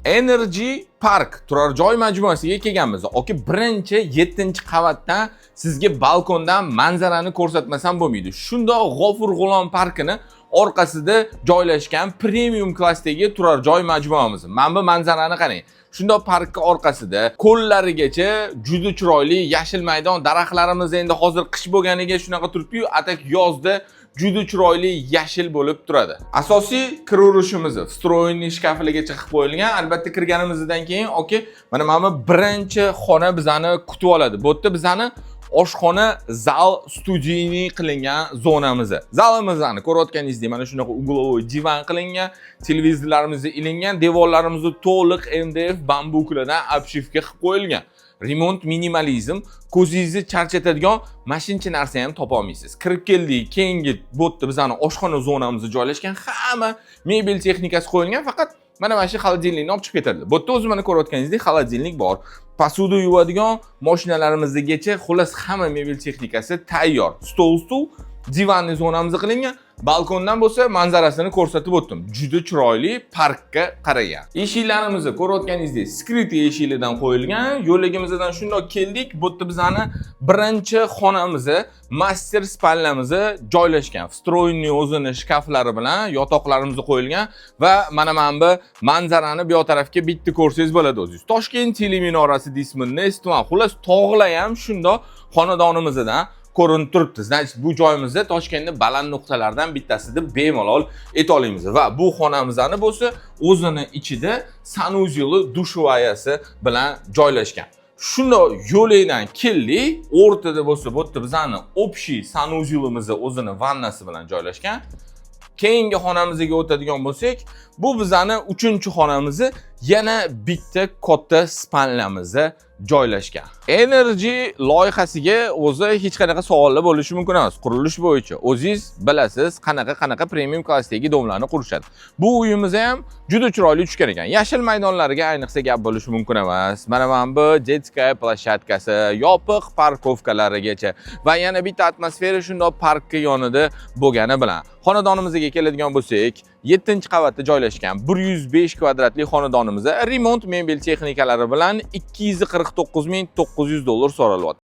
Energy Park turar joy majmuasiga kelganmiz. Oki, birinchi 7 qavatdan sizga balkondan manzarani ko'rsatmasam bo'lmaydi. Shundoq G'ofur G'ulom parkini orqasida joylashgan premium klassdagi turar joy majmuamiz. Mana bu manzarani qarang. Shundoq parkka orqasida ko'llarigacha juda chiroyli yashil maydon, daraxtlarimiz endi hozir qish bo'lganiga shunaqa turibdi-yu, а так yozda juda chiroyli yashil bo'lib turadi. Asosiy kiraverishimiz встроенный shkaflargacha qilib qo'yilgan. Albatta, kirganimizdan keyin, oki, mana bu birinchi xona bizani kutib oladi. Bu yerda bizani oshxona, zal, студийный qilingan zonamiz. Zalimizni ko'rayotganingizdek, mana shunaqa угловой divan qilingan, televizorlarimiz ilingan, devorlarimiz to'liq MDF bambuklardan обшивка qilib qo'yilgan. Remont minimalizm, ko'zingizni charchatadigan mashincha narsa ham topa olmaysiz. Kirib keldik, keyingi bu yerda bizani oshxona zonamiz joylashgan, hamma mebel texnikasi qo'yilgan, faqat mana shu холодильник ni olib chiqib ketadi. Bu yerda o'zi mana ko'rayotganingizdek холодильник bor. Посуда yuvadigan mashinalarimizgacha, xullas, hamma mebel texnikasi tayyor. Stol, stul, диванный zonamiz qilingan. Balkondan bo'lsa manzarasini ko'rsatib o'tdim. Juda chiroyli parkka qaragan. Eshiklarimizni ko'rayotganingizdek, скрытый eshiklardan qo'yilgan. Yo'lligimizdan shundoq keldik. Bu yerda bizani birinchi xonamiz, мастер спальня miz joylashgan. Встроенный o'zini shkaflari bilan yotoqlarimiz qo'yilgan va mana bu manzarani bu yoq tarafga bitta ko'rsangiz bo'ladi o'zingiz. Toshkent teleminorasi deysizmi, Nestvan, xullas, tog'lar ham shundoq xonadonimizdan ko'rinib turibdi. Значит, bu joyimizda Toshkentda baland nuqtalardan bittasi deb bemalol ayta olamiz. Va bu xonamizni bo'lsa o'zini ichida санузел i, душевая si bilan joylashgan. Shundoq yo'lakdan keldik, o'rtada bo'lsa bu yerda bizani общий санузел imiz o'zini vannasi bilan joylashgan. Keyingi xonamizga o'tadigan bo'lsak, bu bizani uchinchi xonamizni, yana bitta katta спальня miz joylashgan. Energy loyihasiga o'zi hech qanaqa savollar bo'lishi mumkin emas. Qurilish bo'yicha o'zingiz bilasiz, qanaqa qanaqa premium klassdagi дом larni qurishadi. Bu uyimiz ham juda chiroyli tushgan ekan. Yashil maydonlarga ayniqsa gap bo'lishi mumkin emas. Mana bu детская площадка si, yopiq парковка larigacha va yana bitta atmosfera shundoq parkka yonida bo'lgani bilan. Xonadonimizga keladigan bo'lsak, 7-qavatda joylashgan 105 kvadratli xonadonimizda remont mebel texnikalari bilan 249 900 dollar so'ralyapti.